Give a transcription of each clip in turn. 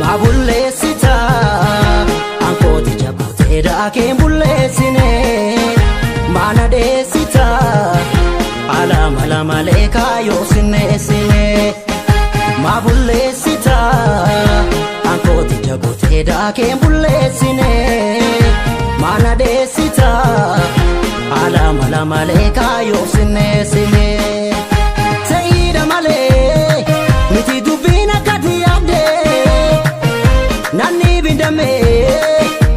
Ma bulleessita ankooti jabaatee daakeen bulleessine maana dheessita ala mala malee kaayoo sinneessine ma bulleessita ankooti jabaatee daakeen bulleessine maana dheessita ala mala malee kaayoo sinneessine seeyida malee miti dubbiin akkati yaadde. Nanni bindame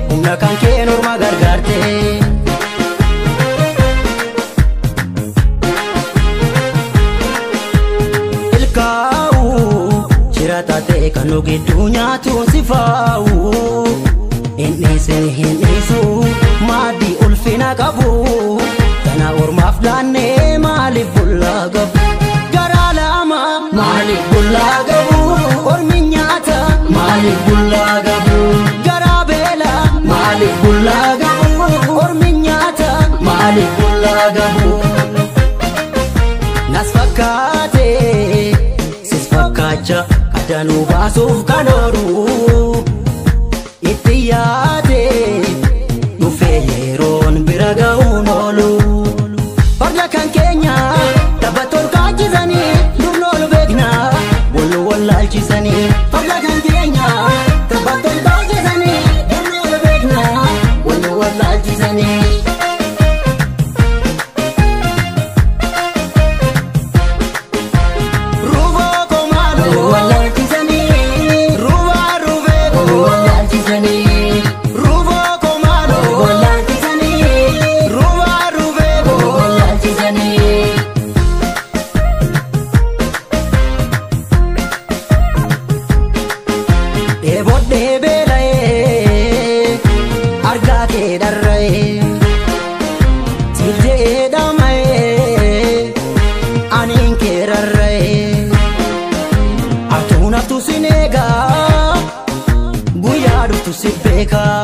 humna kan kee norma gargaarte. Ilkaa'u jira taatee kan nu gidduu nyaatuun si faa'u. Hin dhiisin hin dhiisu maaddii ulfina qabu. Kana ormaaf laannee maaliif bullaa qabu? Garaa lama maaliif bullaa qabu? Ormi nyaata maaliif bullaa qabu? Garaa beela maaliif bullaa qabu? Ormi nyaata maaliif bullaa qabu? Nas fakkaate sis fakkaacha addanuu baasuuf kan oolu itti yaade dhufee yeroon bira ga'uun oolu. Farda kan keenya tapha tolkaachisanii durna ol beekna wal wallaalchisanii. Farda kan keenya tapha tolkaachisanii durna ol beekna wal wallaalchisanii. Ruboo komaaloo wallaalchisanii. Rubaa rubee wallaalchisanii. Ruboo komaaloo wallaalchisanii. Rubaa rubee wallaalchisanii. Dheebodhee beela'ee argaa kee dharra'ee siif je'ee dhama'ee aniin kee rarra'ee atuun haftu sin eegaa guyyaa dhuftu si beekaa.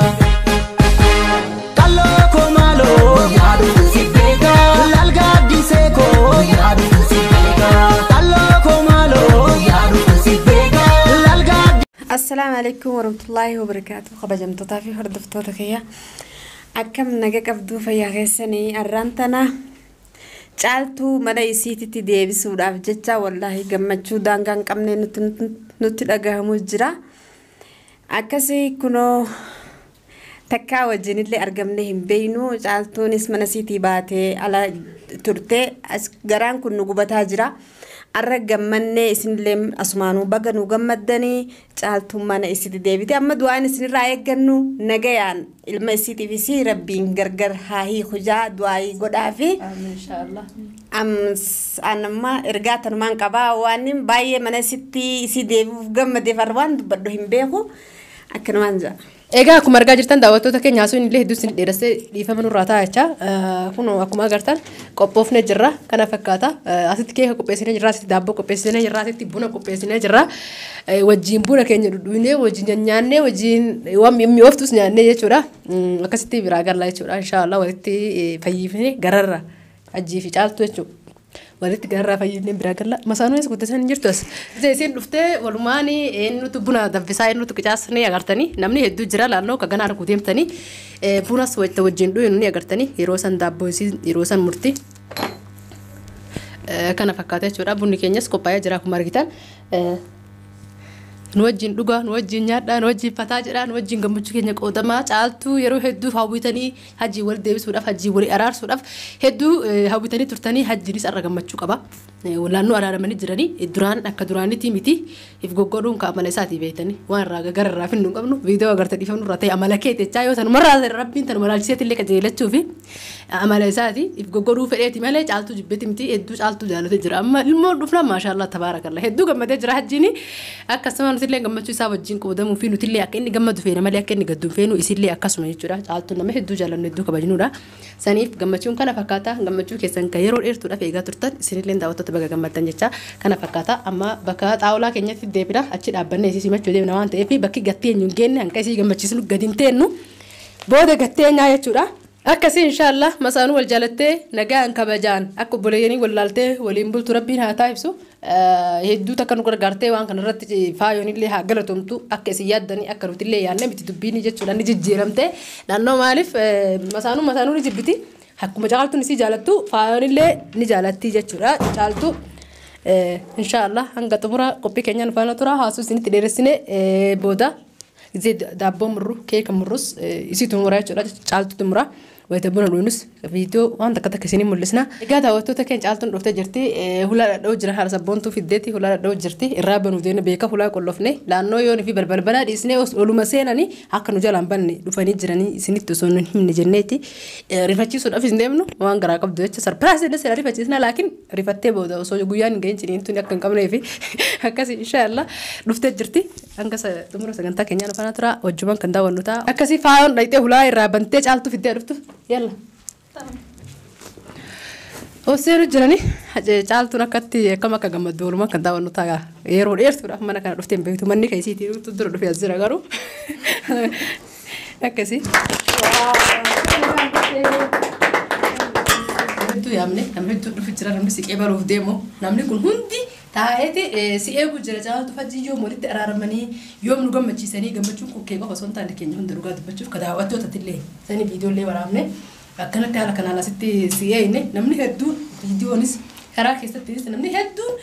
Qalloo koo maaloo guyyaa dhuftu si beekaa. Lalgaaddisee koo guyyaa dhuftu si beekaa. Qalloo koo maaloo guyyaa dhuftu si beekaa. Lalgaaddisee. Assalaamu alaikum warahmatullaahi wabarakaatu. Kabajamtootaa fi hordoftoota kiyya. Akkam naga qabduu fayyaa keessanii arraan tana caaltuu mana isiititti deebisuudhaaf jecha wallaahi gammachuu daangaa hin qabne nutti dhagahamu jira. Akkasii kunoo takkaa wajjinillee argamne hin beeynu caaltuunis mana isiitii baatee ala turte as garaan kun nu gubataa jira. Arra gammannee isinillee asumaanuu baga nu gammaddanii caaltuun mana isiitti deebite amma du'aan isinirraa eeggannu nagayaan ilma isiitiif isii rabbiin gargar haa hiiku jaa du'aayii godhaafi. Inshaallah. Anamma ergaa tanumaan qabaa waan baay'ee mana isitti isii deebi'uuf gammadeef arra waan dubbadhu hin beeku akkanumaan jaa. Egaa akkuma argaa jirtan daawwattoota keenya haasuun illee hedduu isin dheeressee dhiifama nurraa ta'a jecha. Kun akkuma agartan qophoofnee jirra kana fakkaata. Asitti keeka qopheessinee jirra, asitti daabboo qopheessinee jirra, asitti buna qopheessinee jirra. Wajjin buna keenya dhudhuunee, wajjin nyaannee, wajjin waan mi'ooftus nyaannee jechuudha. Akkasitti biraa galla jechuudha. Inshaallah walitti fayyifnee gararra hajjii fi caaltu jechuudha. Walitti gararraa fayyifnee biraa galla. Masaanuunis guddisanii hin jirtu as. Isiin dhuftee walumaan eenyutu buna danfisaa eenyutu qicaasnee agartanii namni hedduu jira naannoo ka ganaa arguu deemtanii bunas wajjin dhuyinu ni agartanii yeroo san daabboo isiin yeroo san murti. Kana fakkaata jechuudha. Bunni keenyas qophaa'ee jira akkuma argitan. Nu wajjin dhugaa, nu wajjin nyaadhaa, nu wajjin fataa jedhaa, nu wajjin gammachuu keenya qoodamaa. Caaltuu yeroo hedduu hawwitanii hajjii wal deebisuudhaaf, hajjii walii araarsuudhaaf hedduu hawwitanii turtanii hajjiinis har'a gammachuu qaba. Naannoo araaramanii jiranii duraan akka duraanitti miti if goggodhuun ka amala isaatii beektanii waan irraa gara irraa finnu hin qabnu viidiyoo agartee dhiifamnu irraa ta'e amala kee jechaa yoo tanumarraa rabbiin tanuma laalchiseetti illee qajeelachuu fi Amala isaati if goggodhuu fedheeti malee Caaltuu jibbeeti miti, hedduu Caaltuu jaallatee jira. Amma ilmoo dhufna, maashaallah tabaarakallah, hedduu gammadee jira hajjiini. Akkasuma nutillee gammachuu isaa wajjin qoodamuu fi nutillee akka inni gammadu feena malee akka inni gaddu hin feenu, isillee akkasuma jechuudha. Caaltuu nama hedduu jaallannu, hedduu kabajnuudha. Saniif gammachuun kana fakkaata. Gammachuu keessan kan yeroo dheertuudhaaf eegaa turtan, isinillee daawwattoota baga gammaddan jecha kana fakkaata. Amma bakka xaawulaa keenyatti deebina, achi dhaabbannee isii simachuu deemna waan ta'eef, bakki gattee eenyu hin geenne hanqa isii gammachiisnu gadi hin teennu, booda gattee nyaa jechuudha. Akkasii inshaallah masaanuu wal jaalattee nagaan kabajaan akka obboleeyyanii wallaaltee waliin bultu rabbiin haa taasisu. Hedduu takka nu gargaartee waan kanarratti faayoon illee haa galatomtu. Akka isin yaaddanii akka nuti illee yaadne miti dubbiin jechuudha, ni jijjiiramte. Naannoo maaliif masaanuu masaanuu ni jibbiti, akkuma Caaltuun isii jaalattu faayoon illee ni jaalatti jechuudha Caaltu. Inshaallah hanga xumura qophii keenyaan faana tura. Haasuu isinitti dheeressine, booda gisee daabboo murru, keeka murrus isiitu mura jechuudha, Caaltutu mura. Wayita buna dhugnus viidiyoo waan takka takka isinii mul'isna. Egaa daawwattoota keenya, Caaltuun dhuftee jirti. Hulaa dhadha'uu jira, haala sabboontuu fiddeeti hulaa dhadha'uu jirti. Irraa banuu deemne beeka hulaa qollofne laannoo yoon fi balbalbalaa dhiisnee oluma seenanii akka nu jalaan banne dhufanii jiranii isinitti osoo nu himne jenneeti. Rifachiisuudhaaf hin deemnu, waan garaa qabdu jecha surprise illee sila rifachiisna, laakiin rifattee booda osoo guyyaan hin gahin ciniintuun akka hin qabnee fi akkasii inshaallah dhuftee jirti. Hanga xumura sagantaa keenyaa nu faana tura, wajjumaan kan daawwannu ta'a. Akkasii faayoon dhayxee hulaa irraa bantee Caaltuu fiddee dhuftu. Yalla. Osseenu jirani Caaltuun akkatti akkam akka gammaddu walumaa kan daawwannu ta'a. Yeroo dheertuudhaaf mana kana dhuftee hin beektu, manni kan isiitii dura dhufee as jira garuu. Akkasii. Hedduu yaamne, namni hedduu dhufu jira, namni siqee baruuf deemu, namni kun hundi taa'eeti si eegu jira. Caaltu fajjii yoom walitti araaramanii, yoom nu gammachiisanii? Gammachuun kun kee qofa osoo hin taane keenya hunda, dhugaa dubbachuuf ka daawwattootatillee sani viidiyoolee waraabne akkanatti haala kanaan asitti si eegne. Namni hedduun viidiyoonis karaa keessattis namni hedduun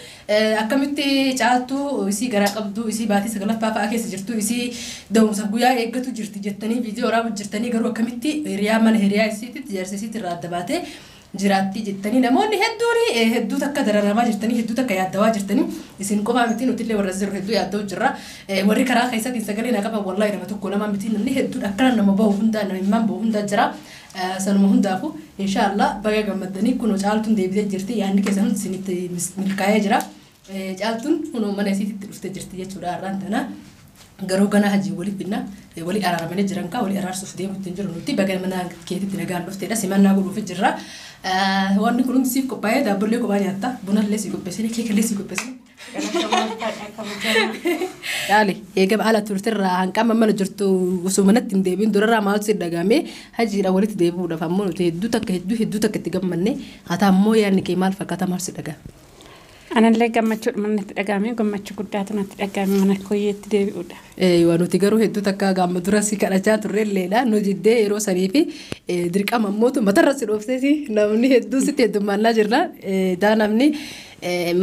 akkamitti Caaltuu isii garaa qabdu, isii baatii sagalaffaa fa'aa keessa jirtu, isii da'umsaaf guyyaa eeggatu jirti jettanii viidiyoo waraabu jirtanii, garuu akkamitti hiriyaa mana hiriyaa isiititti jaarsa isiitti irraa adda baatee jiraatti jettanii namoonni hedduun hedduu takka dararamaa jirtanii, hedduu takka yaaddawaa jirtanii. Isin qofaa miti, nutillee warra jiru hedduu yaadda'u jirra. Warri karaa keessatti sagalee na qaban wallahi nama tokko lama miti, namni hedduun akkana nama bahu hundaa, nama himmaan bahu hundaa jira. Sanuma hundaafu inshaallah baga gammaddanii. Kunoo Caaltuun deebitee jirti, yaadni keessan hundi isinitti milkaa'ee jira. Caaltuun kunoo mana isiititti dhuftee jirti jechuudha har'aan tana. Garuu ganaa hajii walii finna, walii araaramanii jiran kaa walii araarsuuf deemu ittiin jiru. Nuti baga mana keetitti nagaan dhufteedha, simannaa godhuuf jirra. Wanni kun hundi siif qophaa'ee, daabbollee kophaa nyaatta, bunallee sii qopheessine, keekallee sii qopheessine. Yaali eegama ala turtirraa hanqama mana jirtu osoo manatti hin deebiin durarraa maaltu si dhagahame? Hajiidha walitti deebi'uudhaaf ammoo nuti hedduu takka hedduu hedduu takka itti gammanne, haa ta'u ammoo yaadni kee maal fakkaata, maal si dhagahame? Anallee gammachuudha natti dhagahame, gammachuu guddaatu natti dhagahame mana kooyyeetti deebi'uudhaaf. Waa nuti garuu hedduu takka gaama dura si kadhachaa turre illeedha nu jiddee yeroo sanii fi dirqama ammootu matarra si dhoofteeti, namni hedduu sitti heddummaannaa jirra. Daa namni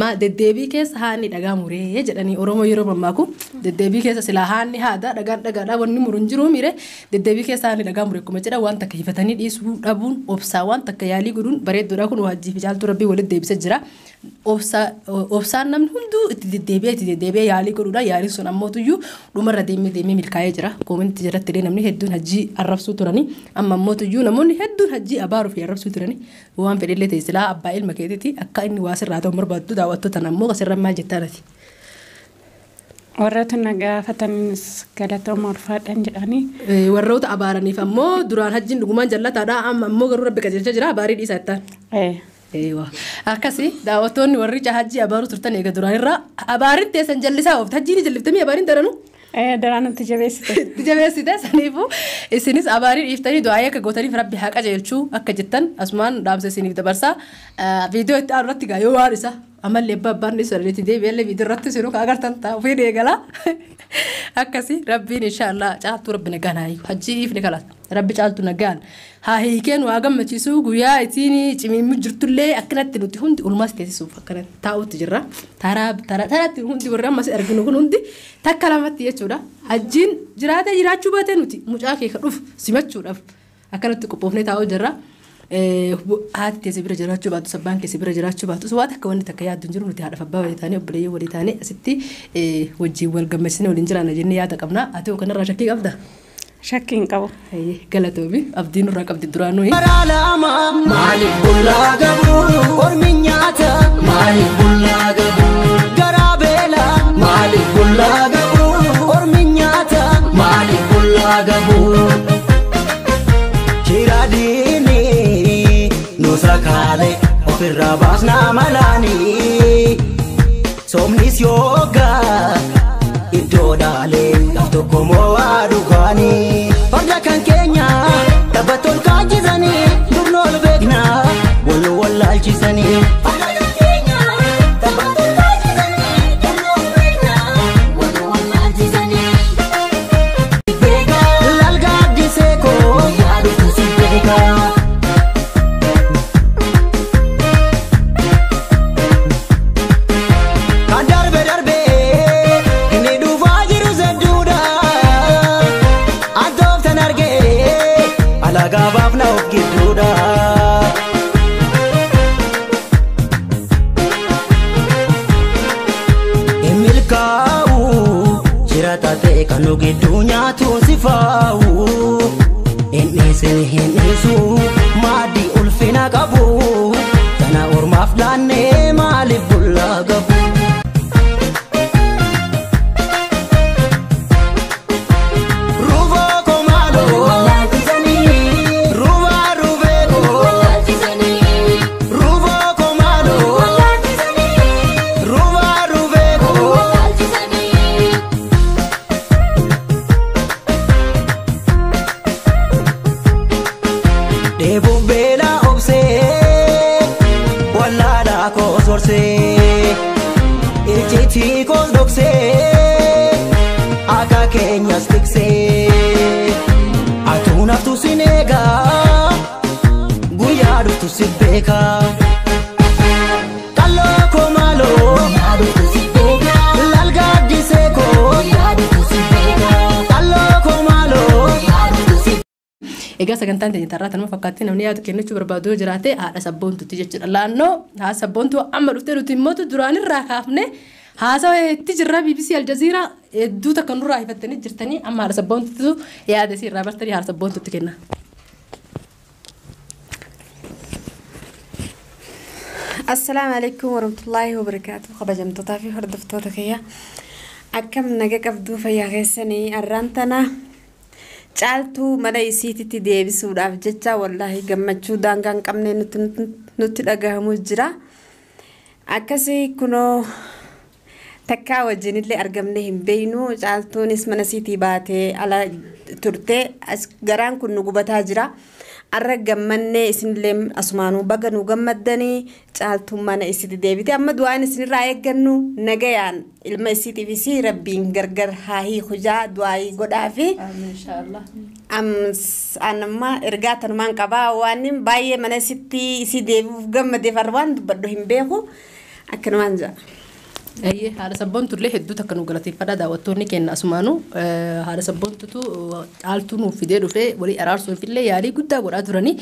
ma deddeebii keessa haanni dhagaa muree jedhanii Oromoo yeroo mammaaku, deddeebii keessa silaa haanni haada, dhagaan dhagaadha, wanni muru hin jiru mire, deddeebii keessa haanni dhagaa mure akkuma jedha, waan takka hifatanii dhiisuu dhabuun obsaa waan takka yaalii godhuun bareedduudha. Kun hajjii fi Caaltuu rabbii walitti deebisee jira. Obsaan namni hunduu itti deddeebi'ee itti deddeebi'ee yaalii godhuudha. Yaaliin sun ammootuyyuu dhumarra deemee deemee milkaa'ee jira. Koomentii jalatti illee namni hedduun hajjii arrabsuu turanii, amma ammootuyyuu namoonni hedduun hajjii abaaruu fi arrabsuu turanii. Waan fedhillee ta'e silaa abbaa ilma keetiiti, akka inni waa sirraa ta'u barbaaddu. Daawwattoota ammoo asirra maal jettaa nati? Warroota na gaafatanis galatooma, ulfaadhaan jedhanii. Warroota abaaraniif ammoo duraan hajjiin dhugumaan jallataadha, amma ammoo garuu rabbi qajeelcha jira, abaarii dhiisaa jettaan. Eewa. Akkasi daawwattoonni warri hajjii abaaruu turtan eega duraan irraa abaarin teessan jallisaa oofte, hajjii ni jalliftamii abaariin daranuu. Daraan nutti jabeessite. Itti jabeessite. Saniifuu isinis abaarii dhiiftanii du'aayii akka gootaniif rabbi haa qajeelchuu akka jettan asumaan dhaamsa isiniif dabarsaa. Viidiyoo itti aanu irratti gaa yoo waan isa amallee abbaa abbaan isa irratti deebi'ellee viidiyoo irratti isinuu ka agartan ta'a ofiin eegala. Akkasi rabbiin inshaallah Caaltuu rabbi nagaan haa hiiku, hajjii dhiifni kalaas rabbi Caaltuu nagaan haa hiikeen waa gammachiisu. Guyyaa ittiin cimiimmu jirtullee akkanatti nuti hundi olumaas teessisuuf akkanatti taa'utti jirra. Taraa taraatti hundi warri ammas arginu kun hundi takka lamatti jechuudha. Hajjiin jiraatee jiraachuu baatee nuti mucaa kee ka dhufu simachuudhaaf akkanatti qophoofnee taa'uu jirra. Haati teessee bira jiraachuu baatu, abbaan keessee bira jiraachuu baatu, waan takka wanni takka yaaddu hin jiru. Nuti haadha abbaa walii taanee, obboleeyyii walii taanee asitti wajjin wal gammachiisnee waliin jiraanna jennee yaada qabna. Ati hoo kanarraa shakkii qabda? Shakkii hin qabu. Galatoomi abdiin nurraa qabdi duraanuu. Lama maaliif bullaa gabu ormi nyaata maaliif bullaa gabu garaa beela maaliif bullaa gabu ormi nyaata maaliif bullaa gabu. Chiraadiini nuusa kaale ofirraa baasnaa malaanii soomnis yoogaa iddoo dhaalee gaaf tokko moo'aa dhugaanii farda kan keenya tapha ol kaachisanii durna ol beeknaa wal wallaalchisanii. Farda kan keenya tapha ol kaachisanii durna ol beeknaa wal wallaalchisanii. Lalgaaddisee koo yaadutu si beekaa. Kan darbe darbe inni dhufaa jiru sedduudha. Antooftan argee alagaa baafna of gidduudha. Hin milkaa'u jira taatee kan nu gidduu nyaatu si faa'u. Hin dhiisin hin dhiisu maaddii ulfina qabu. Kana ormaaf laannee maaliif bullaa gabu? Rufoo koo maaloo rufaa rufee koo rufoo koo maaloo rufaa rufee koo. Dheebuuf beela obsee wallaalaa koos horsee icciitii koos dhoksee akka keenyas tiksee atuu naftu sin eegaa guyyaa dhuftu si beekaa. Qalloo koo maaloo lalgaaddisee koo qalloo koo maaloo. Egaa sagantaan teenya tarraa tanuma fakkaatti namni yaadu kennachuu barbaadu yoo jiraate haadha sabboontuuti jechuudha. Laannoo haadha sabboontuu amma dhuftee nuti immoo duraanirraa kaafne haasawa itti jirra BBC Aljazeera hedduu takka nurraa hifattanii jirtanii amma haadha sabboontuutu yaada isii irraa bartanii haadha sabboontuutti kenna. Assalaamu alaikum warahmatullaahi wabarakaatu. Kabajamtootaa fi hordoftoota kiyya. Akkam naga qabduu fayyaa keessanii arraan tana caaltuu mana isiititti deebisuudhaaf jecha wallaahi gammachuu daangaa hin qabne nutti dhagahamu jira. Akkasii kunoo takkaa wajjinillee argamne hin beeynu caaltuunis mana isiitii baatee ala turte as garaan kun nu gubataa jira. Arra gammannee isinillee asumaanuu baga nu gammaddanii caaltuun mana isiitti deebite amma du'aan isinirraa eeggannu nagayaan ilma isiitiif isii rabbiin gargar haa hiiku jaa du'aayii godhaafi. Inshaallah. Anamma ergaa tanumaan qabaa waan baay'ee mana isitti isii deebi'uuf gammadeef har'a waan dubbadhu hin beeku akkanumaan jaa. Ayyee haadha sabboontullee hedduu takka nu galateeffadha daawwattoonni keenya asumaanuu haadha sabboontutu caaltuu nuuf fidee dhufee walii araarsuufillee yaalii guddaa godhaa turanii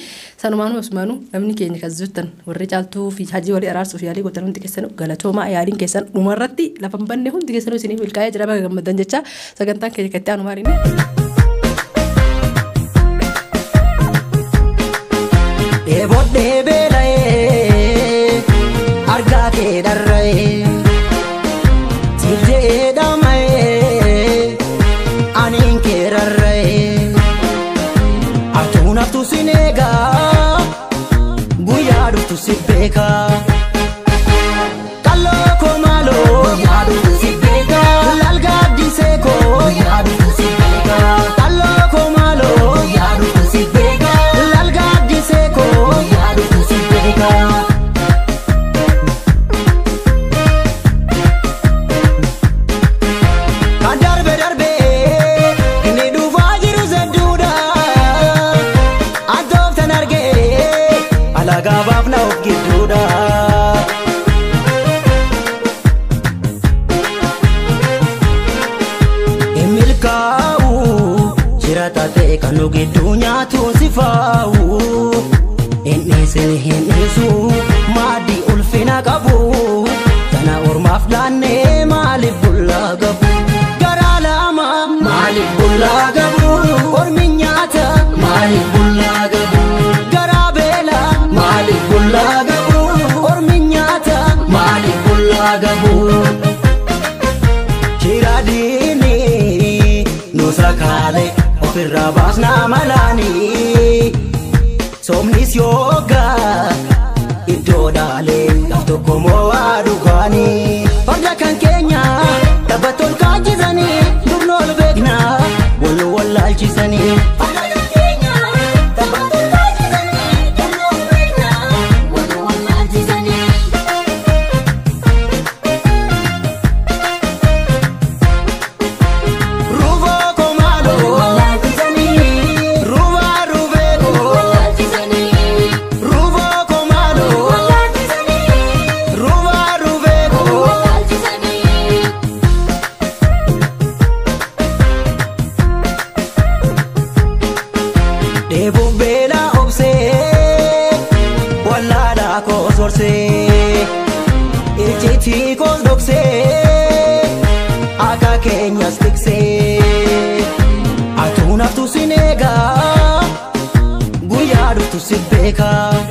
sanumaanuu asumaanuu namni keenya kan jirtan warri caaltuu fi hajii walii araarsuuf yaalii godhan hundi keessan galatoomaa yaaliin keessan dhumarratti lafa hin banne hundi keessanuu isiniif milkaa'ee jira baga gammaddan jecha sagantaan keenya kan itti aanu maaliini. Dheebodhee beela'ee argaa kee dharra'ee siif jedhee dhama'ee aniin kee rarra'ee atuu naftu sin eegaa guyyaa dhuftu si beekaa. Qalloo koo maaloo lalgaaddisee koo qalloo koo maaloo lalgaaddisee koo. Kan darbe darbe inni dhufaa jiru sedduudha. Antooftan argee alagaa baafna of gidduudha. Hin milkaa'u jira taatee kan nu gidduu nyaatu si faa'u. Hin dhiisin hin dhiisu maaddii ulfina qabu. Kana ormaaf laannee maaliif bullaa gabu? Garaa lama maaliif bullaa gabu? Ormi Nu sakaale ofirraa baasnaa malaanii. Soomnis yoogaa iddoo dhaalee gaaf tokko moo'aa dhugaanii. Farda kan keenya tapha ol kaachisanii durna ol beeknaa wal wallaalchisanii. Farda kan keenya tapha ol kaachisanii durna ol beeknaa wal wallaalchisanii. Rufoo komaaloo rufaa rufeekoo rufoo komaaloo rufaa rufeekoo. Dheebuuf beela obsee wallaalaa koos horsee icciitii koos dhoksee akka keenyas tiksee atuu naftu sin eegaa guyyaa dhuftu si beekaa.